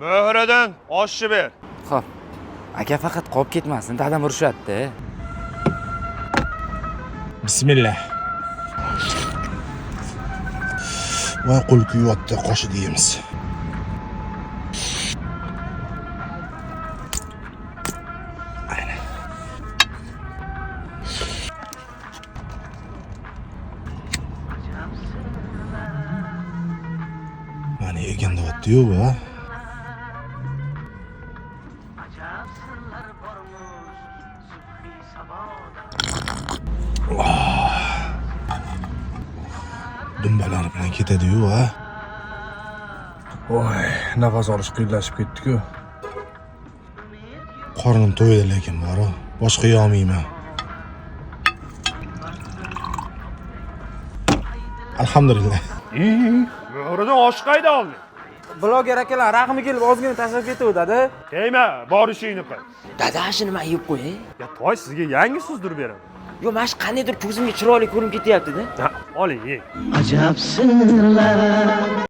Muhriddin, oshni ber. Xo'p. Aka faqat qolib ketmasin, dadam urishadi. Bismillah. Voy, qo'l kuyyapti, qoshida yeymiz. Aynen. Mana yegan deyapti-yu bu. Ha? Dumbalari bilan ketadi-yu, ha? Voy, nafas olish qiyinlashib ketdi-ku. Qornim to'ydi lekin bor-u, boshqa yeyolmayman. Alhamdulillah. Muhriddin, osh qayda olding? Bloger akalar rahmi kelib ozgina tashlab ketdi, dada. Tegma, bor ishingni qil. Dada, shu nima yeb qo'ying? Ya toy, sizga yangi suzdirib beraman. Yo, mana shu qandaydir ko'zimga chiroyli ko'rinib ketyapti-da. Ha, oling, yeng. Ajabsınlar.